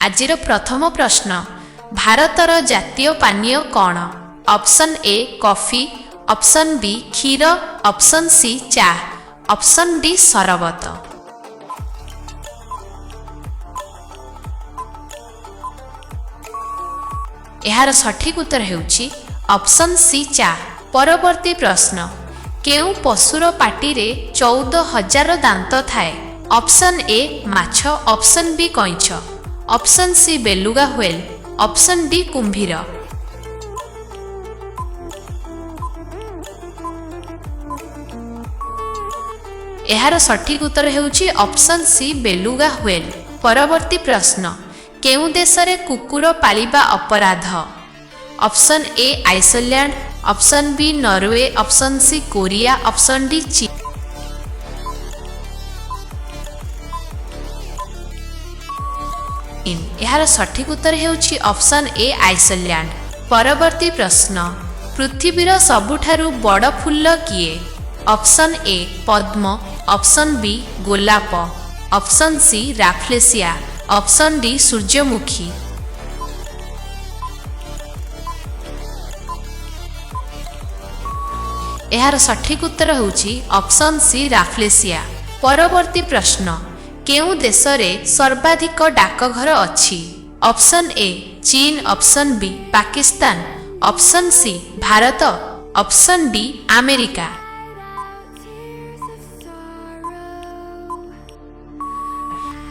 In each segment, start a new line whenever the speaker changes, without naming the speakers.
ଆଜିର ପ୍ରଥମ ପ୍ରଶ୍ନ, ଭାରତର ଜାତୀୟ ପାନୀୟ କ'ଣ? Option A coffee, option B କ୍ଷୀର, ଅପସନ୍ ସି ଚା, ଅପସନ୍ ଡି ସରବତ। ଏହାର ସଠିକ୍ ଉତ୍ତର ହେଉଛି ଅପସନ୍ ସି ଚା। ପରବର୍ତ୍ତୀ ପ୍ରଶ୍ନ, କେଉଁ ପଶୁର ପାଟିରେ 14,000 ଦାନ୍ତ ଥାଏ? ଅପସନ୍ ଏ ମାଛ, ଅପସନ୍ ବି କଇଁଛ, option C beluga whale, option D କୁମ୍ଭୀର। ଏହାର ସଠିକ୍ ଉତ୍ତର ହେଉଛି ଅପସନ୍ ସି ବେଲୁଗା ହ୍ୱେଲ୍। ପରବର୍ତ୍ତୀ ପ୍ରଶ୍ନ, କେଉଁ ଦେଶରେ କୁକୁର ପାଳିବା ଅପରାଧ? Option A Iceland, option B Norway, option C Korea, option D ଚୀନ। ଏହାର ସଠିକ୍ ଉତ୍ତର ହେଉଛି ଅପସନ୍ ଏ ଆଇସଲ୍ୟାଣ୍ଡ। ପରବର୍ତ୍ତୀ ପ୍ରଶ୍ନ, ପୃଥିବୀର ସବୁଠାରୁ ବଡ଼ ଫୁଲ କିଏ? Option A Padma, option B ଗୋଲାପ, ଅପସନ୍ ସି ରାଫ୍ଲେସିଆ, ଅପସନ୍ ଡି ସୂର୍ଯ୍ୟମୁଖୀ। ଏହାର ସଠିକ୍ ଉତ୍ତର ହେଉଛି ଅପସନ୍ ସି ରାଫ୍ଲେସିଆ। ପରବର୍ତ୍ତୀ ପ୍ରଶ୍ନ, କେଉଁ ଦେଶରେ ସର୍ବାଧିକ ଡାକଘର ଅଛି? ଅପସନ୍ ଏ ଚୀନ, option B Pakistan, option C Bharat, option D America.
Tears of sorrow.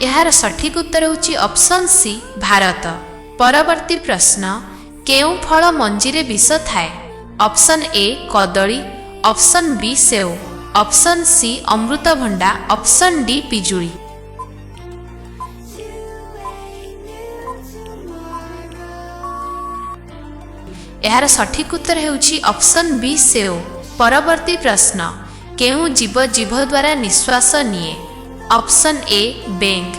ଏହାର ସଠିକ୍ ଉତ୍ତର ହେଉଛି ଅପସନ୍ ସି ଭାରତ। ପରବର୍ତ୍ତୀ ପ୍ରଶ୍ନ, କେଉଁ ଫଳ ମଞ୍ଜିରେ ବିଷ ଥାଏ? ଅପସନ୍ ଏ କଦଳୀ, ଅପସନ୍ ବି ସେଓ, ଅପସନ୍ ସି ଅମୃତଭଣ୍ଡା, ଅପସନ୍ ଡି ପିଜୁଳି।
To a new tomorrow.
ଏହାର ସଠିକ୍ ଉତ୍ତର ହେଉଛି ଅପସନ୍ ବି ସେଓ। ପରବର୍ତ୍ତୀ ପ୍ରଶ୍ନ, କେଉଁ ଜୀବ ଜିଭ ଦ୍ୱାରା ନିଶ୍ୱାସ ନିଏ? ଅପସନ୍ ଏ ବେଙ୍ଗ,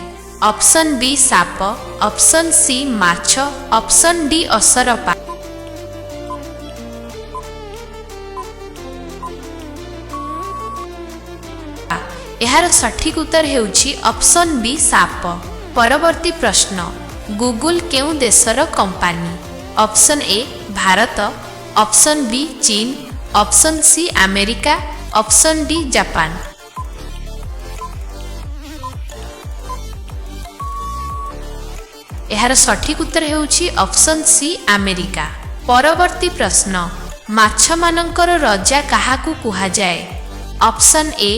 ଅପସନ୍ ବି ସାପ, ଅପସନ୍ ସି ମାଛ, ଅପସନ୍ ଡି ଅସରପା। ଏହାର ସଠିକ୍ ଉତ୍ତର ହେଉଛି ଅପସନ୍ ବି ସାପ। ପରବର୍ତ୍ତୀ ପ୍ରଶ୍ନ, ଗୁଗୁଲ କେଉଁ ଦେଶର company? Option A Bharat, option B ଚୀନ, option C America, option D Japan. ଏହାର ସଠିକ୍ ଉତ୍ତର ହେଉଛି ଅପସନ୍ ସି ଆମେରିକା। ପରବର୍ତ୍ତୀ ପ୍ରଶ୍ନ, ମାଛମାନଙ୍କର ରଜା କାହାକୁ କୁହାଯାଏ? Option A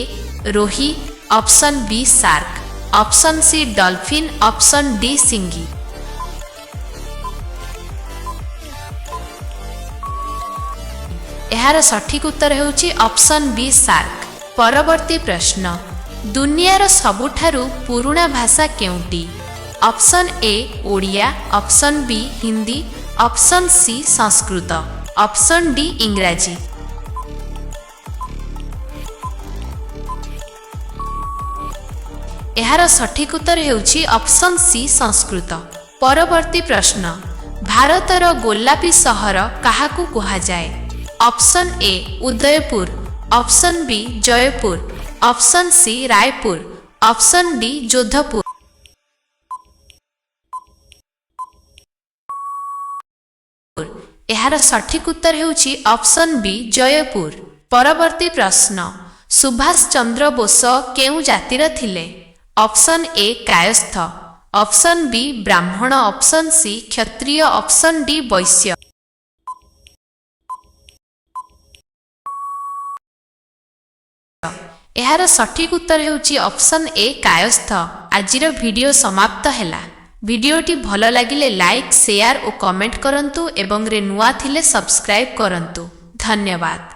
Rohi, option B SAARC, option C dolphin, option D ସିଙ୍ଗି। ଏହାର ସଠିକ୍ ଉତ୍ତର ହେଉଛି ଅପସନ୍ ବି ସାର୍କ। ପରବର୍ତ୍ତୀ ପ୍ରଶ୍ନ, ଦୁନିଆର ସବୁଠାରୁ ପୁରୁଣା ଭାଷା କେଉଁଟି? Option A Odia, option B Hindi, option C Sanskrit, option D ଇଂରାଜୀ। ଏହାର ସଠିକ୍ ଉତ୍ତର ହେଉଛି ଅପସନ୍ ସି ସଂସ୍କୃତ। ପରବର୍ତ୍ତୀ ପ୍ରଶ୍ନ, ଭାରତର ଗୋଲାପୀ ସହର କାହାକୁ କୁହାଯାଏ? Option A Udaipur, option B Jaipur, option C Raipur, option D Jodhpur. ଏହାର ସଠିକ୍ ଉତ୍ତର ହେଉଛି ଅପସନ୍ ବି ଜୟପୁର। ପରବର୍ତ୍ତୀ ପ୍ରଶ୍ନ, ସୁଭାଷ ଚନ୍ଦ୍ର ବୋଷ କେଉଁ ଜାତିର ଥିଲେ? ଅପସନ୍ ଏ କାୟସ୍ଥ, ଅପସନ୍ ବି ବ୍ରାହ୍ମଣ, ଅପସନ୍ ସି କ୍ଷତ୍ରିୟ, ଅପସନ୍ ଡି ବୈଶ୍ୟ। ଏହାର ସଠିକ୍ ଉତ୍ତର ହେଉଛି ଅପସନ୍ ଏ କାୟସ୍ଥ। ଆଜିର ଭିଡ଼ିଓ ସମାପ୍ତ ହେଲା। ଭିଡ଼ିଓଟି ଭଲ ଲାଗିଲେ ଲାଇକ୍, ସେୟାର ଓ କମେଣ୍ଟ କରନ୍ତୁ ଏବଂ ରେ ନୂଆ ଥିଲେ ସବସ୍କ୍ରାଇବ୍ କରନ୍ତୁ। ଧନ୍ୟବାଦ।